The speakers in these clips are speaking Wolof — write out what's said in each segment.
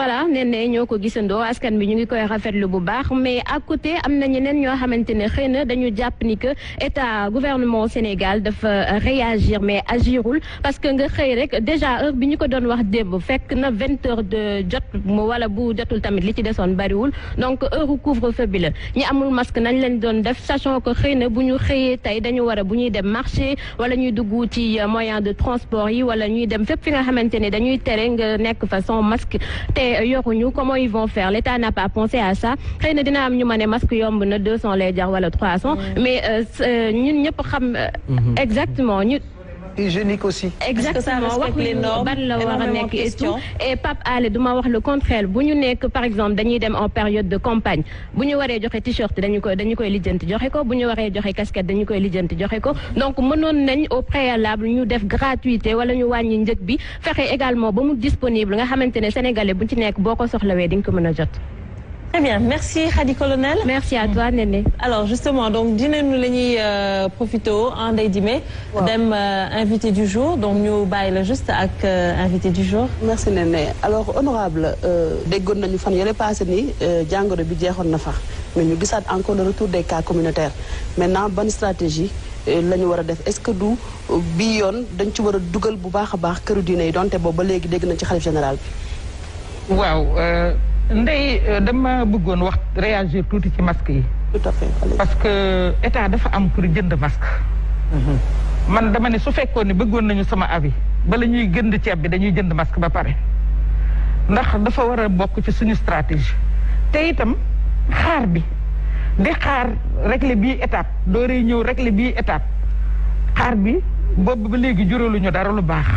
voilà nee na ñoo ko gisandoo askan bi ñu ngi koy rafetlu bu baax mais à côté am na ñeneen ñoo xamante ne xëy na dañu jàpp ni que état gouvernement Sénégal dafa réagir mais agirul parce que nga xëy rek déjà heure bi ñu ko doon wax démb fekk na 20 heures de jot wala bu jotul tamit li ci desoon bariwul donc heure couvre-feu bi la ñi amul masque nañ leen doon def sachant que xëy na bu ñu xëyee tey dañu war a bu ñuy dem marché wala ñuy dugg ci moyen de transport yi wala ñuy dem fépp fi nga xamante ne dañuy tere nga nekk fa sans masque te yoruñu comment ils vont faire l'État n'a pas pensé à ça xëy na dina am ñu ma ne masque yomb na 200 lay jar wala 300 mais ñun ñëpp xam exactement ñu hygiénique aussi. exactement wax ban la war a nekk et tout et Pape Alé duma wax le contraire bu ñu nekk par exemple dañuy dem en période de campagne bu ñu waree joxe t-shirt dañu koy lijjanti joxe ko bu ñu waree joxe casquette dañu koy lijjanti joxe ko donc mënoon nañ au préalable ñu def gratuité wala ñu wàññi njëg bi fexe également ba mu disponible nga xamante ne sénégalais bu ci nekk boo ko soxlawee di nga ko mën a jot. Très bien, merci Khady Colonel. Merci à toi Néné. Alors justement donc dinañu la ñuy profité en Ndeye Dime dem invité du jour donc ñu bàyyi la juste ak invité du jour. Merci Néné alors honorable déggoon nañu fan yële passé ni jàngoro bi jeexoon na fa mais ñu gisaat encore le retour des cas communautaires maintenant bonne stratégie la ñu war a def est-ce que du bii yoon dañ ci war a dugal bu baax a baax këru diine yi donte boobu ba léegi dégg nañ ci xalif général bi. waaw. Ndey dama bëggoon wax réagir tuuti ci masque yi. tout à fait parce que état dafa am pour jënd masque. man dama ne su fekkoon ne bëggoon nañu sama avis bala ñuy gënd ceeb bi dañuy jënd masque ba pare ndax dafa war a bokk ci suñu stratégie te itam xaar bi di xaar régler bii étape dooree ñëw régler bii étape xaar bi boobu ba léegi juraluñu dara lu baax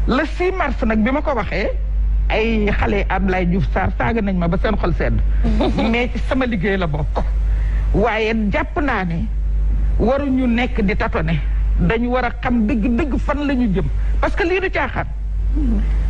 le 6 mars nag bi ma ko waxee. ay xale Abdoulaye Diouf Sarr saaga nañ ma ba seen xol sedd mais ci sama liggéey la bokk waaye jàpp naa ne waruñu nekk di tatone dañu war a xam dëgg fan la ñu jëm parce que lii du caaxaan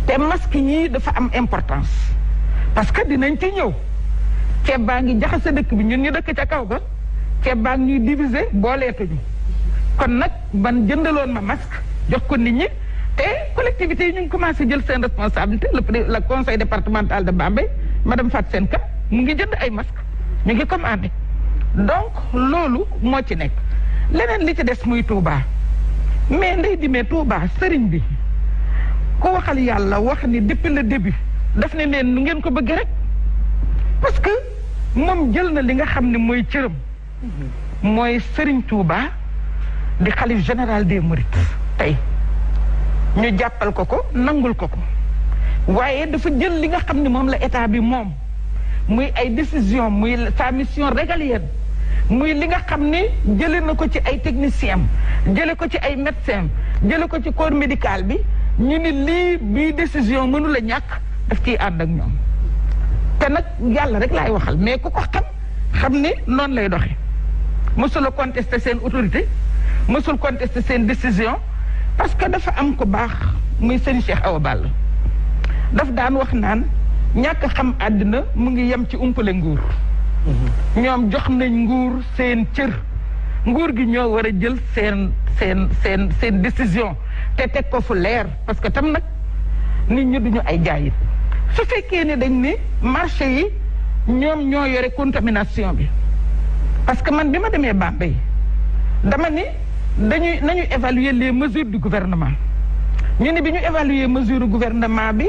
te masque yi dafa am importance parce que dinañ ci ñëw ceeb baa ngi jaxase dëkk bi ñun ñu dëkk ca kaw ga ceeb baa ngi ñuy diviser booleetuñu kon nag man jëndaloon ma masque jox ko nit ñi te collectivités yi ñu ngi commencé jël seen responsabilité le conseil départemental de Bambey madame Fatou Sène Ka mu ngi jënd ay masques ñu ngi commandé donc loolu moo ci nekk leneen li ci des muy Touba mais Ndeye Dime Touba sëriñ bi ku waxal yàlla wax ni depuis le début daf ne leen nu ngeen ko bëgg rek parce que moom jël na li nga xam ne mooy cëram mooy sëriñ Touba di xalif général des Mourides tey ñu jàppal ko ko nangul ko ko waaye dafa jël li nga xam ne moom la état bi moom muy ay décision muy sa mission régalienne muy li nga xam ne jële na ko ci ay technicien jële ko ci ay médecin jële ko ci corps médical bi ñu ni lii bii décision mënu la ñàkk daf ciy ànd ak ñoom te nag yàlla rek laay waxal mais ku ko xam ni noonu lay doxe mësula contester seen autorité mësul contester seen décision parce que dafa am ko baax muy sëñ Cheikh Awa Balla daf daan wax naan ñàkk xam àddina mu ngi yem ci umpale nguur ñoom jox nañ nguur seen cër nguur gi ñoo war a jël seen décision te teg ko fu leer parce que tam nag nit ñi duñu ay jaayit su fekkee ne dañ ni marché yi ñoom ñoo yore contamination bi parce que man bi ma demee Bambey dama ni nañu évaluer les mesures du gouvernement ñu ne bi ñu évaluer mesure du gouvernement bi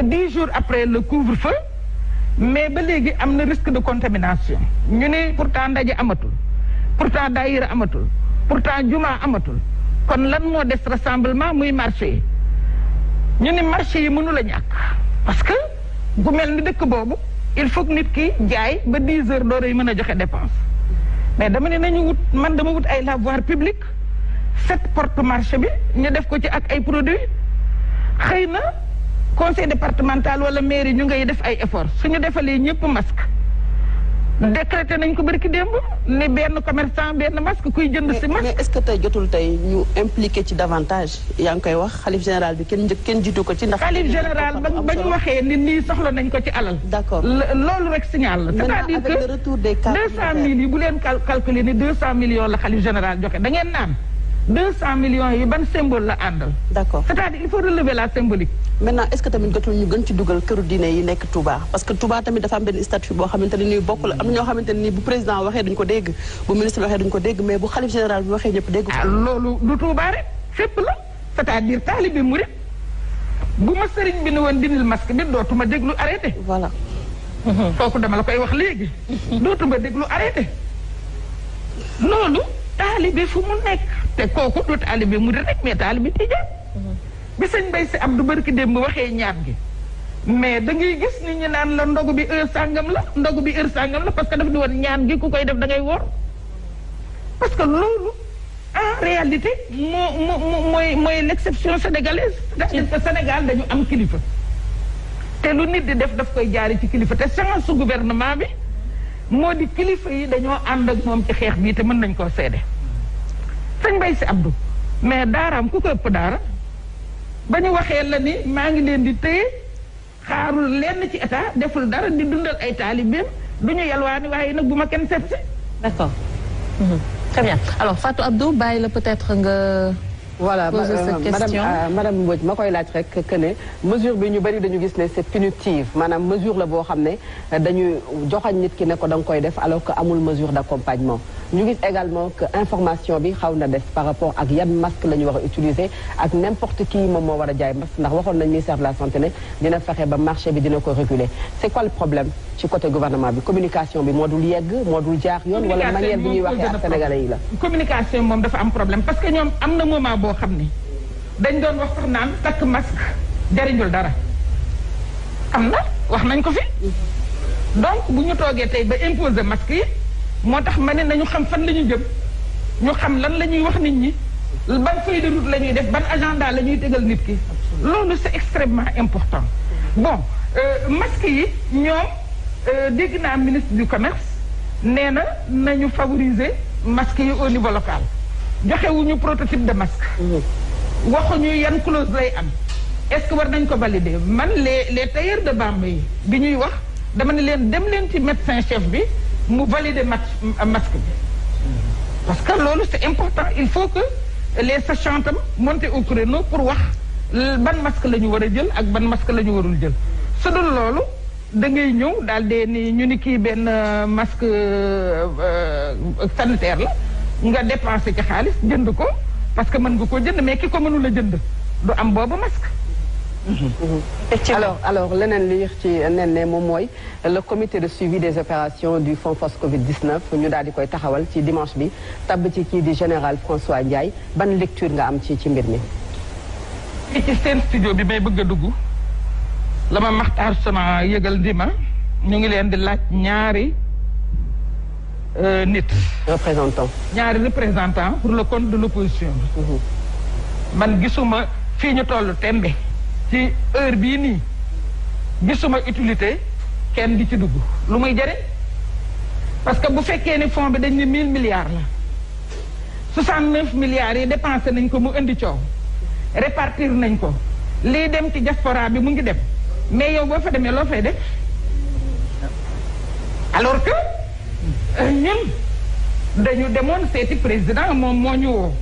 10 jours après le couvre-feu mais ba léegi am na risque de contamination ñu ne pourtant ndaje amatul pourtant daayira amatul pourtant juma amatul kon lan moo des rassemblement muy marché yi ñu ne marché yi mënu la ñàkk parce que gu mel ni dëkk boobu il faut que nit ki jaay ba 10 heures doora yi mën a joxe dépense mais dama ne nañu dama wut ay lavoir public set porte marché bi ñu def ko ci ak ay produits xëy na conseil départemental wala mairie ñu ngay def ay efforts suñu defalee ñëpp masque décrété nañ ko barki démb ni benn commerçant benn masque kuy jënd si masque. mais est-ce que tey jotul tey ñu impliqué ci davantage yaa ngi koy wax xalif général bi kenn jiitu ko ci ndax. xalif général ba ñu waxee ni nii soxla nañ ko ci alal. d'accord loolu rek signal la. c'est-à-dire que le retour des cas 200 000 yi bu leen calculer ni 200 millions la xalif général joxe da ngeen naan 200 millions yi ban symbole la àndal. d'accord c'est-à-dire il faut relever la symbolique. maintenant est-ce que tamit jotul ñu gën ci dugal këru diine yi nekk Touba parce que Touba tamit dafa am benn statut boo xamante ne nii bokk la am na ñoo xamante ne nii bu président waxee duñ ko dégg bu ministre waxee duñ ko dégg mais bu xalif général bi waxee ñëpp dégg ko. loolu du Touba rek fépp la c'est-à-dire taalibe murid bu ma sëriñ bi ne woon dindil masque bi dootuma déglu arrêté. voilà. kooku dama la koy wax léegi. dootuma déglu arrêté. loolu taalibe fu mu nekk te kooku du taalibe murid rek mais taalibe tijaan. bi sëñ Mbaye Sy Abdou barki démb waxee ñaan gi mais da ngay gis nit ñi naan la ndogu bi heure sàngam la ndogu bi heure sàngam la parce que daf di woon ñaan gi ku koy def da ngay woor parce que loolu en réalité mooy l'exception sénégalaise c'est-à-dire que Sénégal dañu am kilifa te lu nit di def daf koy jaari ci kilifa te chance su gouvernement bi moo di kilifa yi dañoo ànd ak moom ci xeex bii te mën nañ koo seede sëñ Mbaye Sy Abdou mais daaraam ku ko ëpp daara ba ñu waxee la ni maa ngi leen di téye xaarul lenn ci état deful dara di dundal ay taalibeem du ñu yalwaani waaye nag bu ma kenn seet si. D'accord. Très bien alors Fatou Abdou bàyyi la peut-être nga. voilà madame Mbodj ma koy laaj rek que ne mesure bi ñu bëri dañu gis ne c'est punitive maanaam mesure la boo xam ne dañuy joxañ nit ki ne ko da nga koy def alors que amul mesure d'accompagnement ñu gis également que information bi xaw na des par rapport ak yan masque la ñu war a utiliser ak n'importe qui moom moo war a jaay masque ndax waxoon nañ ministère de la santé ne dina fexe ba marché bi dina ko réguler c'est quoi le problème ci côté gouvernement bi communication bi moo dul yegg moo dul jaar yoon wala manière bi ñuy waxee ak sénégalais yi la communication moom dafa am problème parce que ñoom am na moment boo xam ni dañ doon wax sax naan takk masque jariñul dara am na wax nañ ko fi donc bu ñu toogee tey ba imposer masque yi moo tax ma ne nañu xam fan la ñu jëm ñu xam lan la ñuy wax nit ñi ban feuille de route la ñuy def ban agenda la ñuy tegal nit ki loolu c'est extrêmement important bon masque yi ñoom dégg naa ministre du commerce nee na nañu favoriser masque yi au niveau local joxewuñu prototype de masque waxuñu yan clause lay am est-ce que war nañ ko valider man les tailleurs de Bambey bi ñuy wax dama ne leen dem leen ci médecin chef bi mu valider masque bi parce que loolu c'est important il faut que les sachants tam monter au créneau pour wax ban masque la ñu war a jël ak ban masque la ñu warul jël su dul loolu da ngay ñëw daal de ni ñu ni kii benn masque sanitaire la nga dépensé ci xaalis jënd ko parce que mën nga ko jënd mais ki ko mënul a jënd du am boobu masque. alors leneen li ci nen ne moom mooy le comité de suivi des opérations du fonds FOS Covid-19 ñu daal di koy taxawal ci dimanche bi tabb ci kii di général François Ndiaye ban lecture nga am ci mbir mi. ci seen studio bi may bëgg a dugg la ma maxtaar sama yëgal di ma ñu ngi leen di laaj ñaari nit. ñaari représentant pour le compte de l'opposition. man gisuma fii ñu toll tembe ci heure bii nii gisuma utilité kenn di ci dugg lu muy jëriñ parce que bu fekkee ni fonds bi dañ ne 1000 milliards la 69 milliards yi dépensé nañ ko mu indi coow répartir nañ ko lii dem ci diaspora bi mu ngi dem mais yow boo fa demee loo fay def alors que ñun dañu demoon seeti président moom moo ñu woo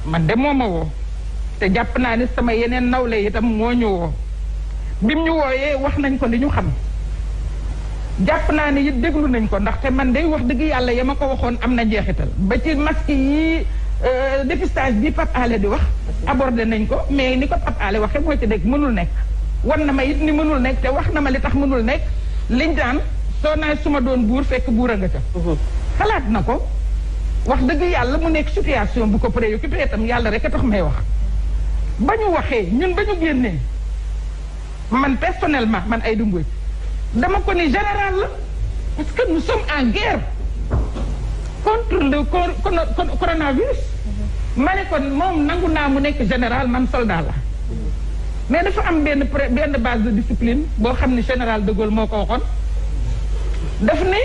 man de moo ma woo te jàpp naa ni sama yeneen nawle itam moo ñu woo bim ñu wooyee wax nañ ko li ñu xam jàpp naa ni it déglu nañ ko ndaxte man day wax dëgg yàlla ya ma ko waxoon am na njeexital ba ci masque yi dépistage bi Pape Alé di wax abordé nañ ko mais ni ko Pape Alé waxee moo ci dégg mënul nekk wan na ma it ni mënul nekk te wax na ma li tax mënul nekk liñ daan soo naay su ma doon buur fekk buur a nga ca xalaat na ko wax dëgg yàlla mu nekk situation bu ko préoccupé itam yàlla rek a tax may wax ba ñu waxee ñun ba ñu génnee man personnellement man Aïda Mbodj dama ko ni général la parce que nous sommes en guerre contre le coronavirus ma ne kon moom nangu naa mu nekk général man soldat la mais dafa am benn base de discipline boo xam ne général de Gaulle moo ko waxoon daf ne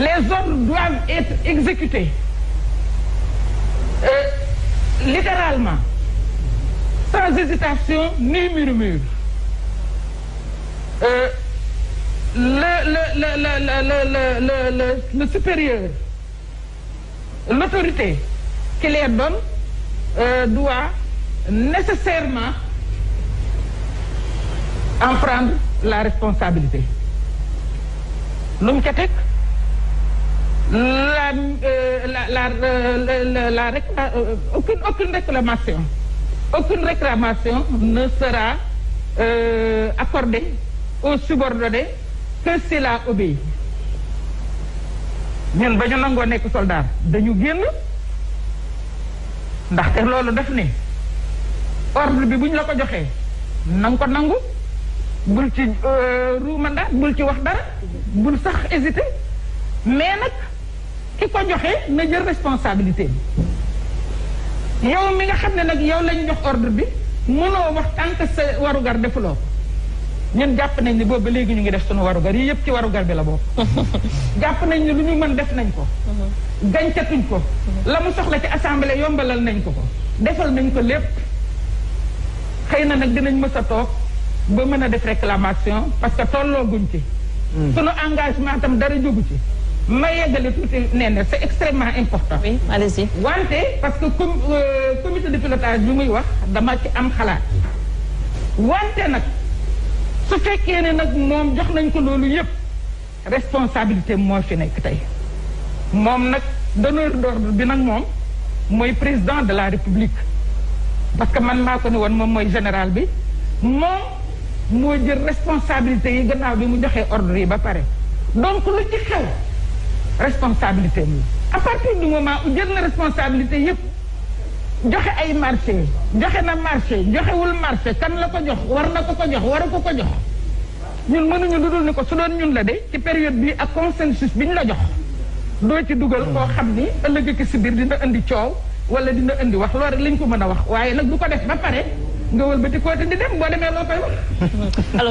les ordres doivent être exécutés littéralement sans hésitation ni murmure le supérieur l'autorité qui les donne doit nécessairement en prendre la responsabilité lu mu ca teg aucune réclamation ne sera accordée aux subordonnés que s'il a obéi. ñun ba ñu nangoo nekk soldat dañu génn ndaxte loolu daf ne ordre bi bu ñu la ko joxee na nga ko nangu bul ci ruumandaat bul ci wax dara bul sax hésiter mais nag ki ko joxe na jël responsabilité bi yow mi nga xam ne nag yow lañ jox ordre bi mënoo wax tant que sa warugar defuloo ñun jàpp nañ ni boobu ba léegi ñu ngi def sunu warugar yi yëpp ci warugar bi la bokk. jàpp nañ ni lu ñu mën def nañ ko. gàncatuñ ko. la mu soxla ci assemblée yombalal nañ ko defal nañ ko lépp xëy na nag dinañ mës a toog ba mën a def réclamation parce que tollooguñ ci. sunu engagement tam dara jógu ci. ma yeggale tuuti nee na c'est extrêmement important. oui allez-y. wante parce que comité de pilotage bi muy wax dama ci am xalaat wante nag. su fekkee ne nag moom jox nañ ko loolu yëpp responsabilité moo fi nekk tey moom nag donneur d'ordre bi nag moom mooy président de la république parce que man maa ko ne woon moom mooy général bi moom moo jël responsabilité yi gannaaw bi mu joxee ordre yi ba pare donc lu ci xew responsabilité mi à partir du moment où jël na responsabilité yëpp joxe ay marché joxe na marché joxewul marché kan la ko jox war na ko jox waru ko jox ñun mënuñu lu dul ni ko su doon ñun la de ci période bi ak consensus bi ñu la jox doo ci dugal koo xam ni ëllëg ki si biir dina indi coow wala dina indi wax loolu rek lañ ko mën a wax waaye nag du ko def ba pare nga wëlbati koo te di dem boo demee loo koy wax.